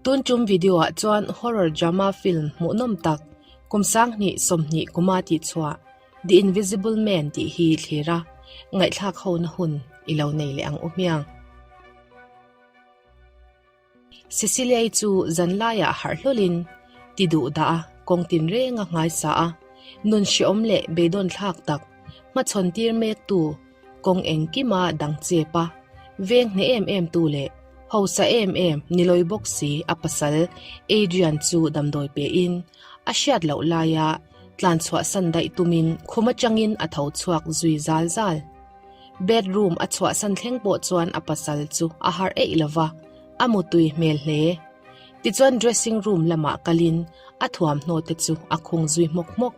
Tun tum video ah chuan horror drama film hmuhnawm tak kum 20 20 kuma tih chhuah The Invisible Man tih hi thlir a, ngaihthlak ho na hun i lo nei leh ang u hmiang. Cecilia-i chu zan laiah harh hlawlin ti duh dah a, kawng tinreng a nghaisa a, nun hreawm leh beidawn thlak tak hmachhawn tir mek tu kawng engkima dang chep a, veng hneh em em tu leh hausa em em nilawi bawk si a pasal Adrian chu damdawi pein a hriat loh laia tlan chhuahsan daih tumin khum atangin a tho chhuak zui zal zal. Bedroom a chhuahsan thleng pawh chuan a pasal chu a harh eih lo va, a mutui hmel hle. Tichuan dressing room lamah kalin a thuamhnaw te chu a khung zui hmawk hmawk.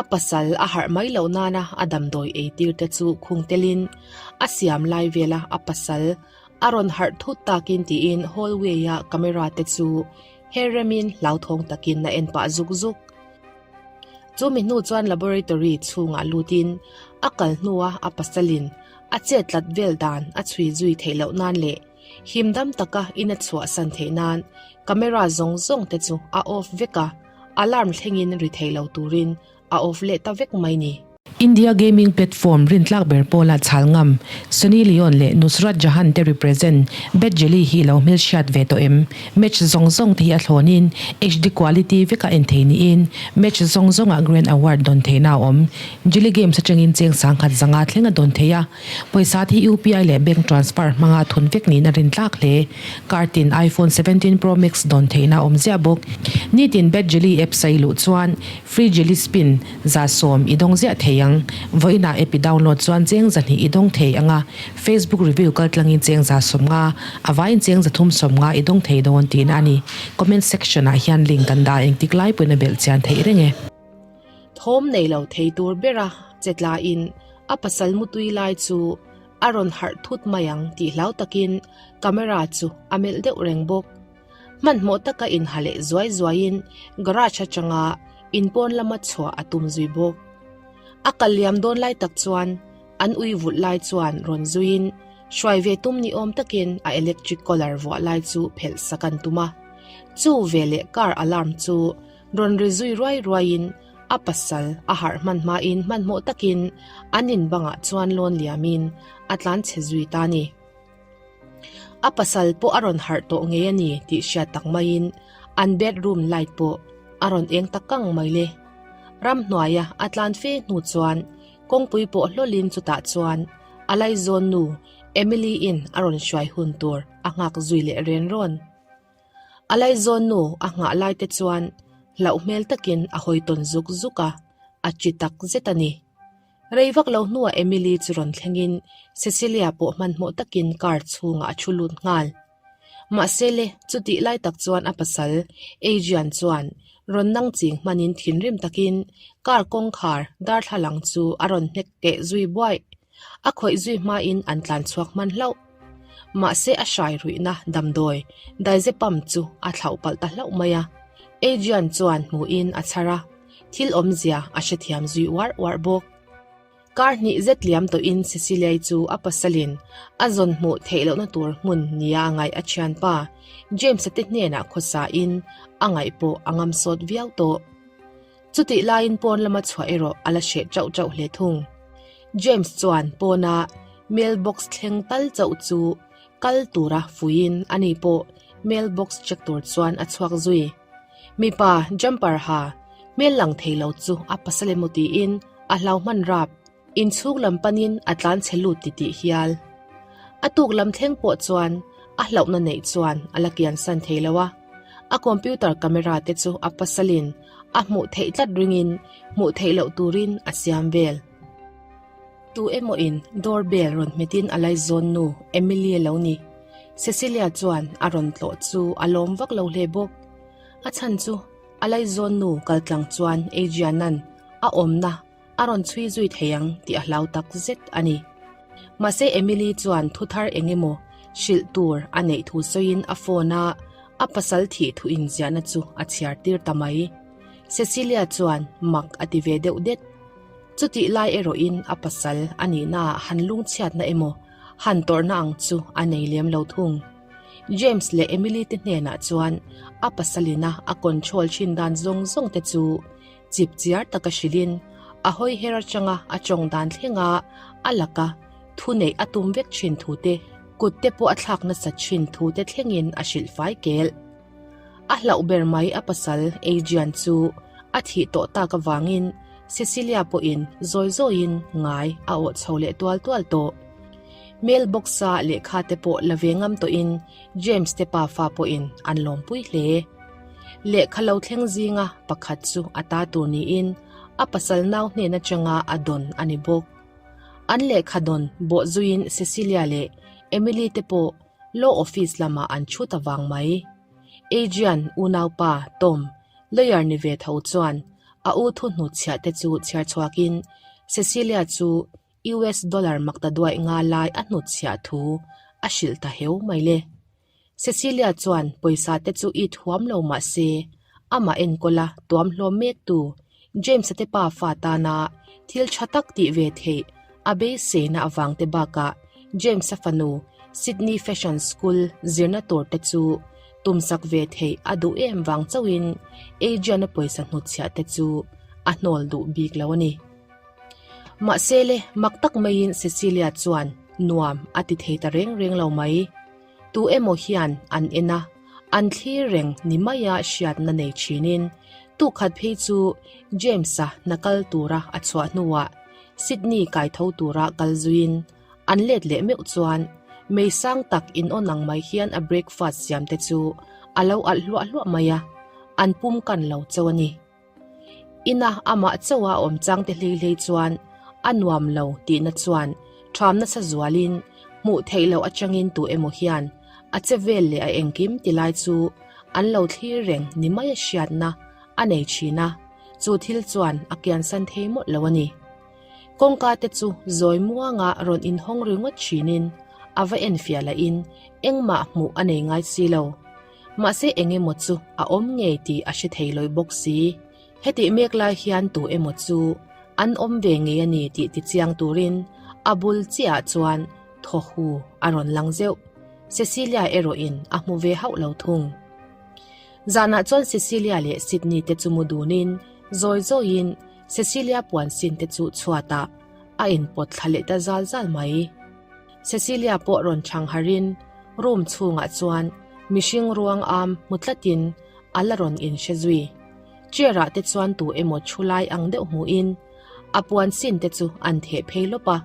A pasal a harh mai loh nana a damdawi eitir te chu khung telin a siam lai vela a pasal a rawn harh thut takin tiin hallway-a camera te chu her remin hlauthawng takin a en pah zuk zuk. Chu mi hnu chuan laboratory chhungah lutin a kal hnua a pasalin a chet tlat vel dan a chhui zui theih loh nan leh himdam taka in a chhuahsan theih nan camera zawng zawng te chu a off vek a, alarm thlengin ri thei lo turin a off leh ta vek mai ni. India gaming platform rintlak ber pawla chhal ngam, Sunny Leone leh Nusrat Jahan te represent Bad Jelly hi lo hmelhriat ve tawh em? Match zawng zawng te hi a thlawnin HD quality veka en thei niin match zawng zawngah Grand Award dawn theihna a awm. Jelly Games atangin cheng sangkhat zanga thleng a dawn thei a, pawisa te hi UPI leh bank transfer hmanga thun vek niin a rintlak hle. Kartin iPhone 17 Pro Max dawn theihna a awm ziah bawk. Nitin Bad Jelly app sai luh chuan Free Jelly Spin 10% i dawng ziah thei ang. Vawiinah app i download chuan cheng 200 i dawng thei ang a, Facebook review kal tlangin cheng 150, a vaiin cheng 350 i dawng thei dawn tihna a ni. Comment section ah hian link kan dah engtik lai pawhin a belh chian theih reng e. Thawm nei lo thei tur bera che tlaiin a pasal mutui lai chu a rawn harh thut mai ang tih hlau takin camera chu a melh deuh reng bawk. Hmanhmawh taka inha leh zuai zuaiin garage atanga inpawn lama chhuah a tum zui bawk. A kal liam dawn lai tak chuan an ui vulh lai chuan rawn zuiin hruai ve tum ni awm takin a electric collar vuah lai chu phelh sak an tum a. Chu veleh car alarm chu rawn ri zui ruai ruaiin a pasal a harh hman hmain hmanhmawh takin an in bangah chuan lawn liamin a tlan chhe zui ta ni. A pasal pawh a rawn harh tawh ngei a ni tih hriat tak maiin an bedroom light pawh a rawn eng ta kang mai le. Ramhnuaia a tlan fe hnu chuan kawngpui pawh hlawlin chutah chuan a laizawn nu Emily in a rawn hruai hun tur a nghak zui leh ren rawn. A laizawn nu a nghah lai te chuan hlauh hmel takin a hawi tawn zuk zuk a, a chi tak zet a ni. Rei vak lo hnuah Emily chu rawn thlengin Cecilia pawh hmanhmawh takin car chhungah a thu lut nghal. Mahse le, chutih lai tak chuan a pasal Adrian chuan rawn nang ching hmanin thinrim takin car kawngkhar darthlalang chu a rawn hnek keh zui buaih. A khawih zui hmain an tlan chhuak hman hlauh. Mahse a hrai ruihna damdawi diazepam chu a thlauh palh ta hlauh mai a. Adrian chuan hmuhin a chhar a. Thil awmzia a hrethiam zui uar uar bawk. Kar hnih zet liam tawhin Cecilia-i chu a pasalin a zawn hmuh theih lohna tur hmun nia a ngaih a thianpa James-a te hnenah khawsain a ngaih pawh a ngam sawt viau tawh. Chutih laiin pawn lama chhuah erawh a la hreh chauh chauh hle thung. James chuan pawna mailbox thleng tal chauh chu kal tura fuiin ani pawh mailbox check tur chuan a chhuak zui. Mipa jumper ha hmel lang thei lo chu a pasal emaw tiin a hlau hman rap, inchhung lam panin a tlan chhe lut titih hial. A tuk lam thleng pawh chuan a hlauhna neih chuan a la kian san thei lo a, a computer camera te chu a pasalin a hmuh theih tlat ringin hmuh theih loh turin a siam vel. Tu emaw in door bell rawn hmetin a laizawn nu Emily lo ni. Cecilia chuan a rawn tlawh chu a lawm vak lo hle bawk. A chhan chu a laizawn nu kaltlang chuan Adrian-a'n a awmna a rawn chhui zui thei ang tih a hlau tak zet a ni. Mahse Emily chuan thu thar eng emaw hrilh tur a neih thu sawiin a phone a a pasal thih thu inziahna chu a chhiar tir ta mai. Cecilia chuan mak a ti ve deuh det. Chutih lai erawhin a pasal a nihnaah han lungchhiatna emaw han tawrhna ang chu a nei lem lo thung. James leh Emily te hnenah chuan a pasalina a control thin dan zawng zawng te chu chip chiar taka hrilhin a hawi her atanga a tawng dan thlenga a laka thu neih a tum vek thin thu te, kut te pawh a thlak nasat thin thu te thlengin a hrilh fai kel. A hlauh ber mai a pasal Adrian chu a thih tawh tak avangin Cecilia pawhin zawi zawiin ngai a awh chho leh tual tual tawh. Mail box-a lehkha te pawh la ve ngam tawhin James te pafa pawhin an lawmpui hle. Lehkha lo thleng zinga pakhat chu a ta tur niin a pasal nau hnen atanga a dawn a ni bawk. An lehkha dawn bawhzuiin Cecilia leh Emily te pawh Law office lamah an chhut avang mai. Adrian unaupa Tom, lawyer ni ve tho chuan a u thu hnutchhiah te chu chhiar chhuakin Cecilia chu US dollar makta duaih nga lai a hnutchhiah thu a hrilh ta heu mai le. Cecilia chuan pawisa te chu it huam lo mah se, amah enkawla tuam hlawm mektu James-a te pa fa tana thil tha tak tih ve theih a beiseina avang te bakah James-a fanu Sydney Fashion School zirna tur te chu tumsak ve theih a duh em vang chauhin Adrian-a pawisa hnutchhiah te chu a hnawl duh bik lo a ni. Mahse le, mak tak maiin Cecilia chuan nuam a ti thei ta reng reng lo mai. Tu emaw hian an en a, an thlir reng ni maia hriatna nei thinin tukhat phei chu James-a hna kal tura a chhuah hnuah Sydney kai tho tura kal zuiin an let leh meuh chuan mei sang tak in awn ang mai hian a breakfast siam te chu a lo alh hluah hluah mai a, an pum kan lo chauh a ni. Ina amah chauha awm chang te hlei hlei chuan a nuam lo tihna chuan ṭham nasa zualin hmuh theih loh atangin tu emaw hian a che vel leh a engkim ti lai chu an lo thlir reng ni mai a hriatna a nei thin a, chu thil chuan a kiansan thei mawlh lo a ni. Kawngka te chu zawi muanga rawn inhawng ringawt thinin a va enfiah lahin engmah hmuh a nei ngai si lo. Mahse eng emaw chu a awm ngei tih a hre thei lawi bawk si. Hetih mek lai hian tu emaw chu an awm ve ngei a ni tih tichiang turin a bul chiahah chuan thaw hu a rawn lang zeuh. Cecilia erawhin a hmu ve hauh lo thung. Zanah chuan Cecilia leh Sydney te chu mu dunin zawi zawiin Cecilia puan sin te chu chhuatah a inpawt thla leh ta zal zal mai. Cecilia pawh rawn chhang harin room chhungah chuan mihring ruang am hmu tlatin a la rawn inhre zui. Chair ah te chuan tu emaw thu lai ang deuh hmuhin a puan sin te chu an theh phei lawp a,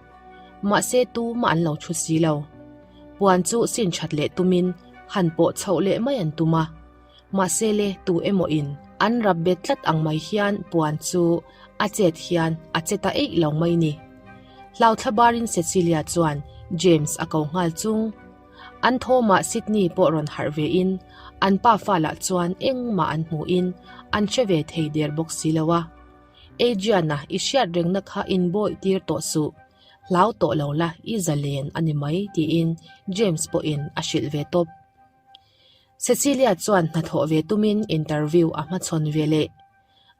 mahse tumah an lo thu si lo. Puan chu sin that leh tumin han pawh chhoh leh mai an tum a, mahse le tu emaw in an rap bet tlat ang mai hian puan chu a chet hian a che ta eih lo mai ni. Hlauthla barin Cecilia chuan James a ko nghal chung. An thawmah Sydney pawh rawn harh ve in an pa fa lah chuan engmah an hmuh in an hre ve thei der bawk si lo a. Adrian-a i hriat rengna kha inbawih tir tawh suh, hlau tawh lo la i zalen a ni mai tiin James pawhin a hrilh ve tawp. Cecilia chuan hnathawh ve tumin interview a hmachhawn ve leh.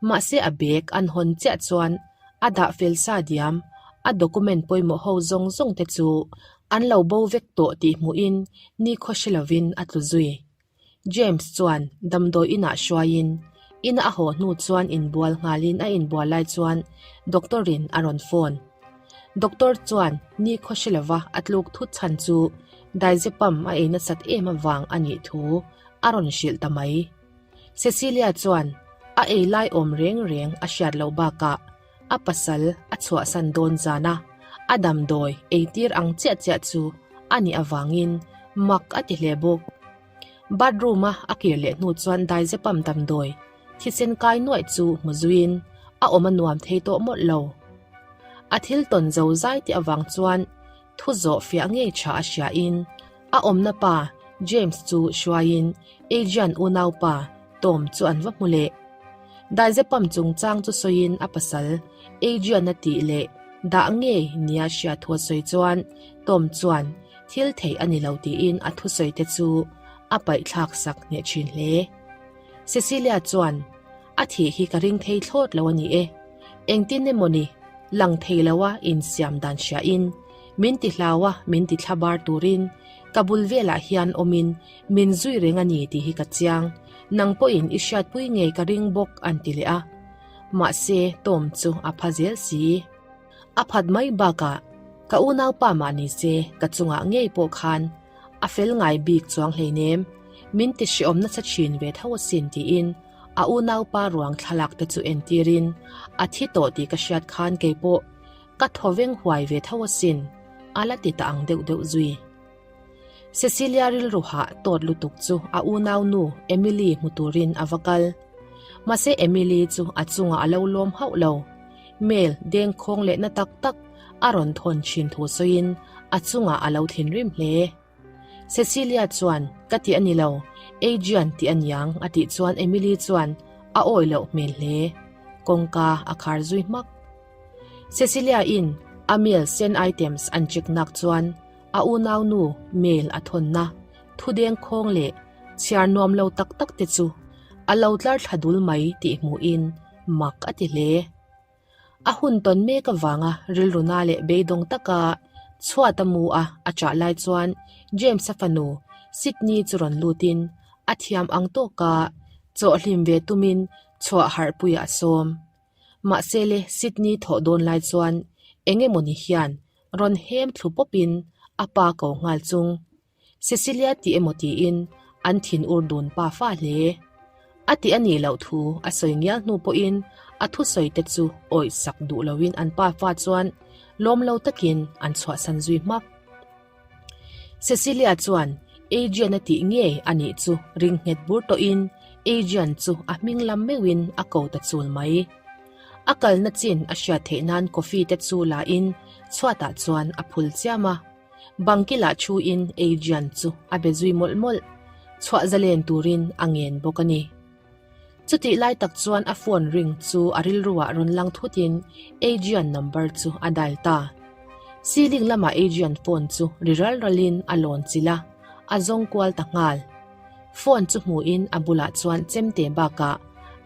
Mahse a bag an hawn chiah chuan a dah fel sa diam, a document pawimawh ho zawng zawng te chu an lo bo vek tawh tih hmuhin nikhaw hre lovin a tlu zui. James chuan damdawi inah hruaiin ina a haw hnu chuan inbual nghalin a inbual lai chuan doctor in a rawn phone. Doctor chuan nikhaw hre lova a tluk thut chhan chu diazepam a ei nasat em avang a nih thu a rawn hrilh ta mai. Cecilia chuan a ei lai awm reng reng a hriat loh bakah a pasal a chhuahsan dawn zan a, a damdawi eitir ang chiah chiah chu a nih avangin mak a ti hle bawk. Bathroom a a kir leh hnu chuan diazepam damdawi thisen kai nuaih chu hmu zuiin a awm a nuam thei tawh mawlh lo. A thil tawn zo zai tih avang chuan thu zawh fiah ngei tha a hriain a awmna pa James chu hruaiin Adrian unaupa Tom chu an va hmu leh. Diazepam chungchang chu sawiin a pasal Adrian-a tih leh dah ngei nia hriat thu a sawi chuan Tom chuan thil theih a ni lo tiin a thusawi te chu a paihthlak sak hneh thin hle. Cecilia chuan, A thih hi ka ring thei thlawt lo a ni e. Engtin emaw ni, lang thei loa insiam dan hriain, min ti hlau a, min ti thla bar turin. Ka bul velah hian awmin min zui reng a ni tih hi ka chiang. Nang pawhin i hriatpui ngei ka ring bawk an ti leh a. Mahse, Tom chu a pha zel si. A phat mai bakah ka unaupa mah ni se ka chungah ngei pawh khan a fel ngai bik chuang hleinem, min ti hreawm nasa thin ve tho asin tiin a unaupa ruang thlalak te chu entirin a thi tawh tih ka hriat khan keipawh ka thaw veng huai ve tho asin a la ti ta ang deuh deuh zui. Cecilia rilru hah tawt lutuk chu a unaunu Emily hmu turin a va kal. Mahse Emily chu a chungah a lo lawm hauh lo. Mail dengkhawng leh na tak tak a rawn thawn thin thu sawiin a chungah a lo thinrim hle. Cecilia chuan ka ti a ni lo, Adrian tih a niang a tih chuan Emily chuan a awi loh hmel hle. Kawngka a khar zui hmak. Cecilia in a mail send items an check nak chuan a unaunu mail a thawnna thu dengkhawng leh chhiar nuam lo tak tak te chu a lo tlar thla dul mai tih hmuhin mak a ti hle. A hun tawn mek avanga rilruna leh beidawng taka chhuat a mu a a chah lai chuan James-a fanu Sydney chu rawn lutin a thiam ang tawka chawhhlim ve tumin chhuah harhpuiah a sawm. Mahse le Sydney thawh dawn lai chuan eng emawni hian rawn hem thlu pawpin a pa ko nghal chung. Cecilia tih emaw tiin an thin ur dun pa fa hle. A tih a nih loh thu a sawi ngial hnu pawhin a thusawi te chu awih sak duh loin an pa fa chuan lawm lo takin an chhuahsan zui hmak. Cecilia chuan Adrian a tih ngei a nih chu ring nghet bur tawhin Adrian chu a hming lam meuhin a ko ta chul mai. A kalna chin a hriat theih nan coffee te chu la in chhuatah chuan a phul chiam a. Bang kilah thu in Adrian chu a be zui mawlh mawlh, chhuah zalen turin a ngen bawk a ni. Chutih lai tak chuan a phone ring chu a rilruah rawn lang thutin Adrian number chu a dial ta. Ceiling lamah Adrian phone chu ri ral ralin a lawn chilh a, a zawng kual ta nghal. Phone chu hmuhin a bulah chuan chemte bakah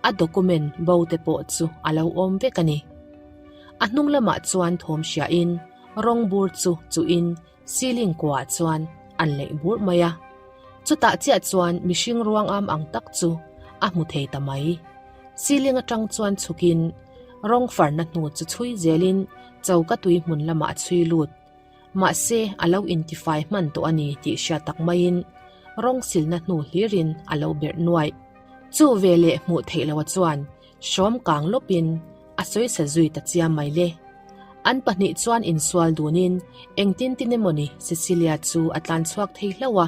a document bo te pawh chu a lo awm vek a ni. A hnung lamah chuan thawm hriain rawng bur chu chuhin ceiling kuah chuan an leih bur mai a. Chutah chiah chuan mihring ruang am ang tak chu a hmu thei ta mai. Ceiling atang chuan chhukin rawng farna hnu chu chhui zelin choka tui hmun lamah a chhui lut. Mahse a lo intifai hman tawh a ni tih hriat tak maiin rawng silna hnu hlirin a lo berh nuaih. Chu veleh hmuh theih loha chuan hrawm kang lawpin a sawisa zui ta chiam mai le. An pahnih chuan insual dunin engtin tin emawni Cecilia chu a tlan chhuak thei hlauh a,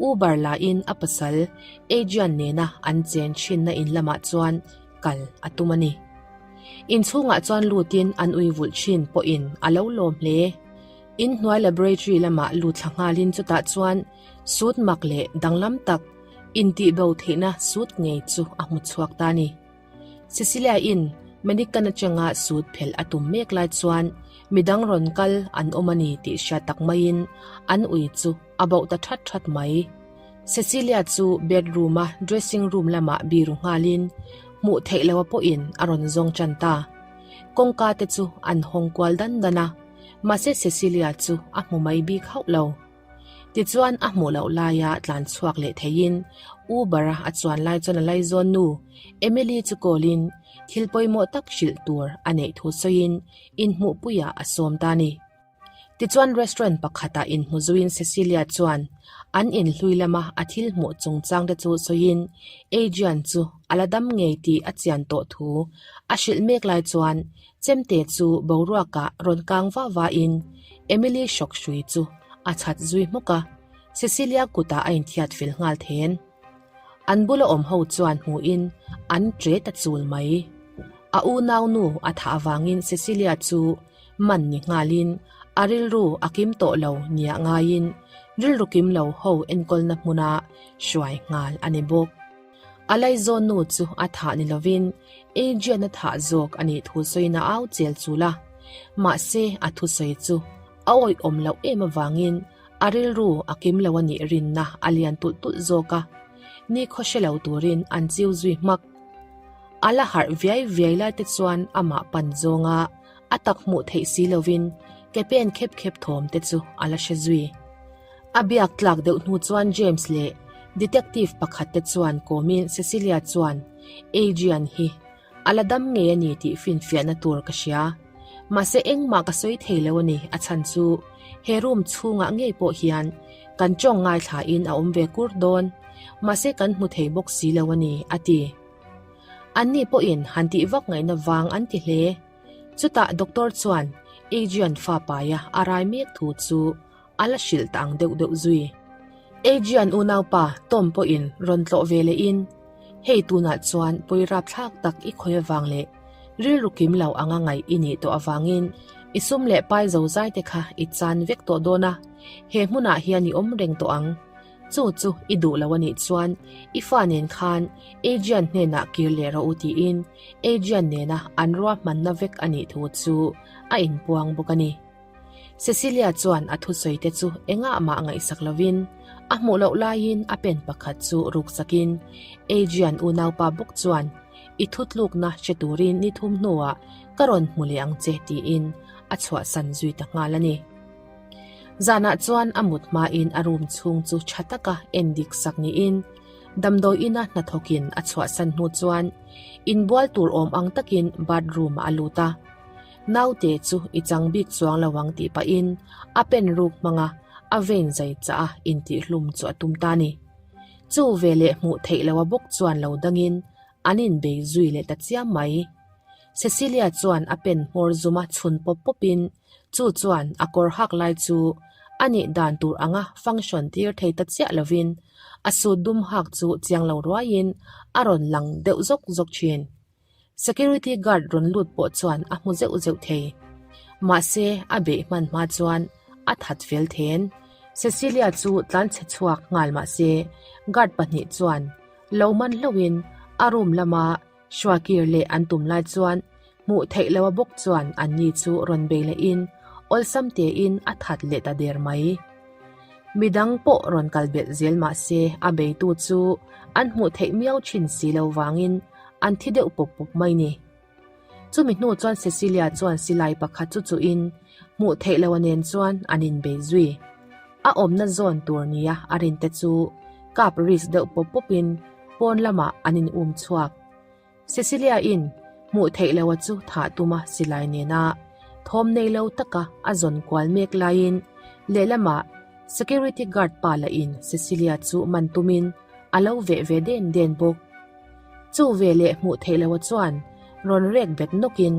Uber lahin a pasal Adrian nena an chen thinna in lamah chuan kal a tum a ni. Inchhungah chuan lutin an ui vulh thin pawhin a lo lawm hle. Inhnuai laboratory lamah lut thla nghalin chutah chuan suit mak leh danglam tak intihbo theihna suit ngei chu a hmu chhuak ta a ni. Cecilia-in Manikan atanga suit phelh a tum mek lai chuan midang rawn kal an awm a ni tih hriat tak maiin an ui chu a bauh ta that that mai. Cecilia chu bedroom-a dressing room lamah biru nghalin hmuh theih loha pawhin a rawn zawng tan ta. Kawngka te chu an hawng kual dan dan a, mahse Cecilia chu a hmu mai bik hauh lo. Tichuan a hmuh loh laia tlan chhuak leh theiin Uber-a a chuan lai chuan a laizawn nu Emily chu call-in thil pawimawh tak hrilh tur a neih thu sawiin inhmuhpuiah a sawm ta a ni. Tichuan restaurant pakhatah inhmu zuiin Cecilia chuan an inhlui lama a thil hmuh chungchang te chu sawiin Adrian chu a la dam ngei tih a chian tawh thu a hrilh mek lai chuan Chemte chu boruakah rawn kang va vain Emily hrawk hrui chu a chhat zui hmawk a, Cecilia kutah a inthiat fel nghal then. An bula awm ho chuan hmuhin an ṭe ta chul mai. A unaunu a thah avangin Cecilia chu man ni nghalin a rilru a kim tawh lo nia ngaiin rilru kim lo ho enkawlna hmuna hruai nghal a ni bawk. A laizawn nu chu a thah ni lovin Adrian a thah zawk a nih thu sawiin a au chel chul a. Mahse a thusawi chu a awihawm loh em avangin a rilru a kim lo a nih rinna a lian tulh tulh zawk a. Nikhaw hre lo turin an chiu zui hmak. A la harh viai viai lai te chuan amah pan zawnga a tak hmuh theih si lovin ke pen khep khep thawm te chu a la hre zui. A biak tlak deuh hnu chuan James leh detective pakhat te chuan kawmin Cecilia chuan Adrian hi a la dam ngei a ni tih finfiahna tur ka hria. Mahse engmah ka sawi thei lo a ni, a chhan chu he room chhungah ngei pawh hian kan tawng ngaithlain a awm ve kur dawn. Mahse kan hmu thei bawk si lo a ni, a ti. Anni pawhin han tih vak ngaihna vang an ti hle. Chutah doctor chuan Adrian fa paia a rai mek thu chu a la hrilh ta ang deuh deuh zui. Adrian unaupa Tom pawhin rawn tlawh ve lehin, Hei tunah chuan pawi rapthlak tak i khawi avang leh rilru kim lo anga ngaih i nih tawh avangin i sum leh pai zozai te kha i chan vek tawh dawn a, he hmunah hian i awm reng tawh ang. Chu chu i duh lo a nih chuan i fa nen khan Adrian hnenah kir leh rawh u tiin Adrian nena an ruahmanna vek a nih thu chu a inpuang bawk a ni. Cecilia chuan a thusawi te chu engah mah ngaihsak lovin a hmuh loh laiin a pen pakhat chu ruksakin Adrian unaupa bawk chuan i thutlukna hre turin ni thum hnuah ka rawn hmu leh ang che tiin a chhuahsan zui ta nghal a ni. Zanah chuan a mut hmain a room chhung chu tha taka en dik sak niin damdawi ina hnathawkin a chhuahsan hnu chuan inbual tur awm ang takin bathroom ah a lut a. Naute chu i chang bik chuang lo ang tih pahin a pen ruk hmanga a vein zai chah a intihhlum chu a tum ta a ni. Chu veleh hmuh theih loha bawk chuan lo dangin an inbei zui leh ta chiam mai. Cecilia chuan a pen hmawr zuma chhun pawp pawpin Chu chuan a kawr hak lai chu a nih dan tur anga function tir thei ta chiah lovin a suit dum hak chu chiang lo ruaiin a rawn lang deuh zawk zawk thin. Security guard rawn lut pawh chuan a hmu zeuh zeuh thei. Mahse a beih hman hma chuan a that fel then. Cecilia chu tlanchhe chhuak nghal mahse guard pahnih chuan lo man hlauhin a room lama Hruakir leh an tum lai chuan hmuh theih loh a bawk chuan anni chu rawn bei lehin awlsam tein a that leh ta der mai. Midang pawh rawn kal belh zel mah se a beitu chu an hmuh theih miau thin si lo vangin an thi deuh pawp pawp mai ni. Chumi hnu chuan Cecilia chuan silai pakhat chu chuhin hmuh theih loh a nen chuan an inbei zui. A awmna zawn tur nia a rinte chu kap risk deuh pawp pawpin pawn lamah an in um chhuak. Cecilia-in hmuh theih loha chu thah tuma silai nena thawm nei lo taka a zawn kual mek laiin lehlamah security guard pa lahin Cecilia chu man tumin a lo veh ve den den bawk. Chu veleh hmuh theih loha chuan rawn rek bet nawkin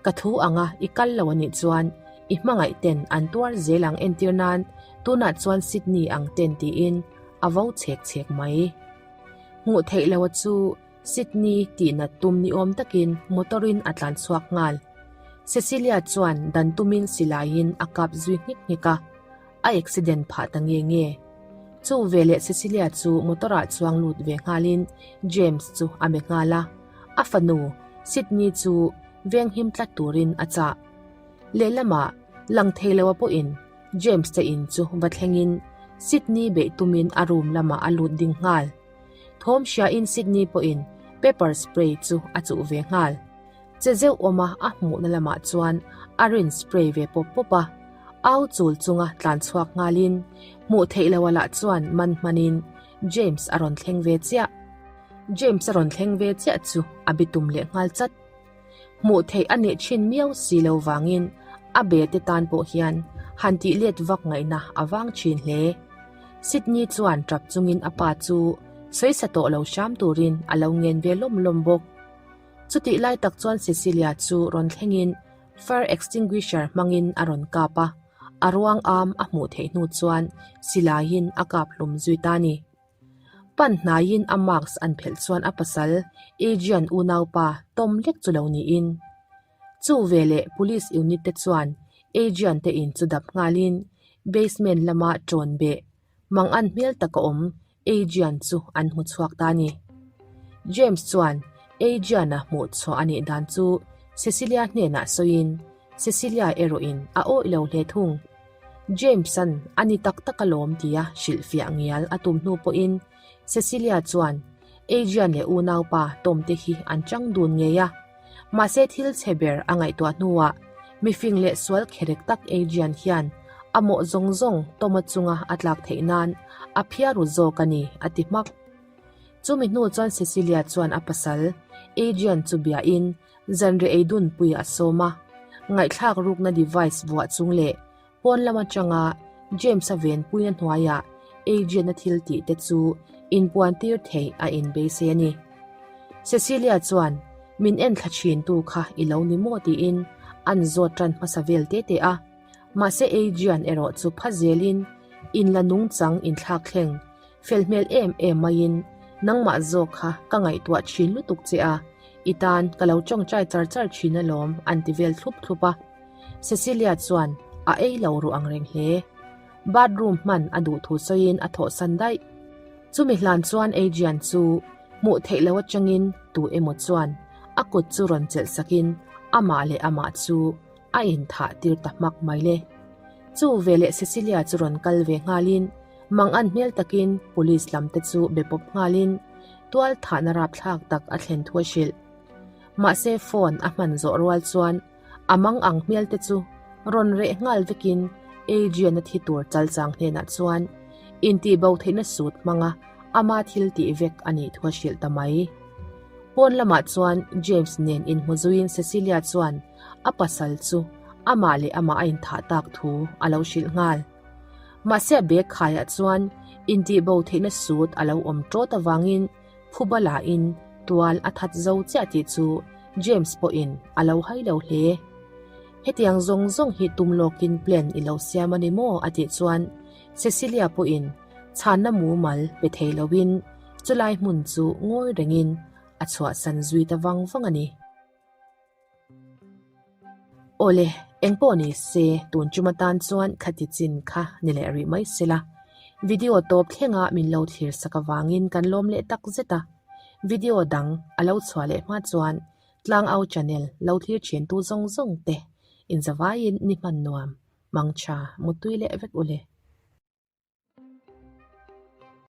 ka thu anga i kal lo anih chuan i hmangaih ten an tuar zel ang entir nan tunah chuan Sydney ang ten tiin a vo chhek chhek mai. Hmuh theih loha chu Sydney tihnat tum ni awm takin motor in a tlan chhuak nghal. Cecilia chuan dan tumin silaiin a kap zui nghek nghek a, a accident phah ta nge nge. Chu veleh Cecilia chu motor ah chuang lut ve nghalin James chu a be nghal a, a fanu Sydney chu venghim tlat turin a chah. Lehlamah lang thei loa pawhin James te in chu va thlengin Sydney beih tumin a room lamah a lut ding nghal. Thawm hriain Sydney pawhin pepper spray chu a chuh ve nghal. Che zeuh awma a hmuhna lamah chuan a rin spray ve pawp pawp a, au chul chunga tlan chhuak nghalin hmuh theih loha lah chuan man hmanin James a rawn thleng ve chiah. James a rawn thleng ve chiah chu a bitum leh nghal chat. Hmuh theih a nih thin miau si lo vangin a be te tan pawh hian han tih let vak ngaihna a vang thin hle. Sydney chuan tap chungin a pa chu sawisa tawh lo hram turin a lo ngen ve lawm lawm bawk. Chutih lai tak chuan Cecilia chu rawn thlengin fire extinguisher hmangin a rawn kap a, a ruang am a hmuh theih hnu chuan silaiin a kap hlum zui ta a ni. Pan hnaiin a mask an phelh chuan a pasal Adrian unaupa Tom lek chu lo niin. Chu veleh police unit te chuan Adrian te in chu dap nghalin basement lama ṭawn beh mangan hmel taka awm Adrian chu an hmu chhuak ta a ni. James chuan Adrian-a hmuh chhuah a nih dan chu Cecilia hnenah sawiin Cecilia erawhin a awih lo hle thung. James-a'n a ni tak tak alawm tia hrilhfiah ngial a tum hnu pawhin Cecilia chuan Adrian leh unaupa Tom te hi an chang dun ngei a. Mahse thil chhe ber a ngaihtuah hnuah mifing leh sual kherek tak Adrian hian. A mawh zawng zawng Tom-a chunga a tlak theih nan a phiar ru zawk a ni, a ti hmak. Chumi hnu chuan Cecilia chuan a pasal, Adrian chu biain zanriah ei dunpui a sawm a. Ngaihthlak rukna device vuah chung leh pawn lam atanga James-a venpuina hnuaiah Adrian-a thil tih te chu inpuantir theih a inbeisei a ni. Cecilia chuan, Min enthla thintu kha i lo ni maw? tiin an zawt tan hmasa vel te te a. Mahse Adrian erawh chu pha zelin in la nungchang inthlak thleng fel hmel em em maiin nangmah zawk kha ka ngaihtuah thin lutuk che a, i tan ka lo tawngtai char char thin alawm an ti vel thlup thlup a. Cecilia chuan a ei lo ruh ang reng hle. Bathroom hman a duh thu sawiin a thawhsan daih. Chumi hlan chuan Adrian chu hmuh theih loh atangin tu emaw chuan a kut chu rawn chelh sakin amah leh amah chu a inthah tir ta hmak mai le. Chu veleh Cecilia chu rawn kal ve nghalin mangan hmel takin police lam te chu be pawp nghalin tual thahna rapthlak tak a thlen thu a hrilh. Mahse phone a hman zawh rual chuan a mang ang hmel te chu rawn reh nghal vekin Adrian-a thi tur chalchang hnenah chuan intihbo theihna sut hmanga ama thil tih vek a nih thu a hrilh ta mai. Pawn lamah chuan James nen inhmu zuiin Cecilia chuan a pasal chu amah leh amah a inthah tak thu a lo hrilh nghal. Mahse a bag khaiah chuan intihbo theihna sut a lo awm tawt avangin phuba lahin tual a that zo chiah tih chu James pawhin a lo hai lo hle. Hetiang zawng zawng hi tum lawkin plan i lo siam a ni maw? a tih chuan Cecilia pawhin chhanna mumal pe thei loin chulai hmun chu ngawi rengin a chhuahsan zui ta vang vang a ni. Awle, engpawh ni se tun chum atan chuan khati chin kha ni leh rih mai sela. Video tawp thlenga min lo thlir sak avangin kan lawm leh tak zet a. Video dang a lo chhuah leh hma chuan Tlangau channel lo thlir thintu zawng zawng te inzavaiin ni hman nuam, mangtha, mutui leh vek u le.